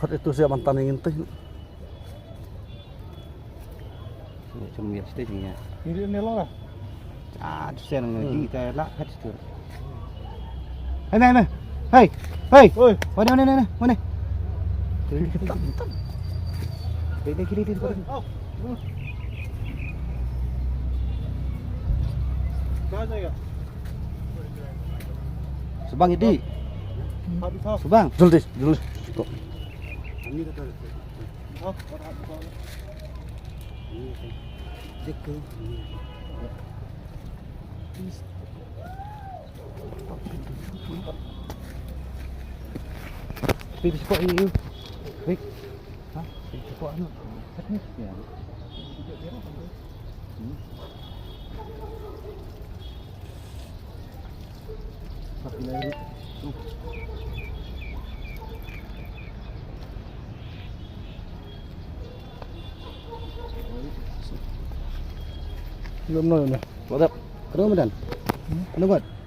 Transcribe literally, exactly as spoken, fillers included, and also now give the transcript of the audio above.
Khot itu siap mantan yang inti. Cuma biar stage nya. Ini, ini lo lah. Ah, tu siang ngaji kita lah kat situ. Hai, hai, hai. Hai. Hai. Oi. Mana, mana, mana, mana? Kiri, kiri, kiri. Kiri, kiri, kiri. Mana ya? Subang, Idi. Subang. Jul, Idi, jul. Pi, pi, pi, pi. Ha? Pi, pi, pi, anu. Teknik ya. Hmm. Belum nol ni. What up? Kenapa, Madan? Hmm? Kenapa?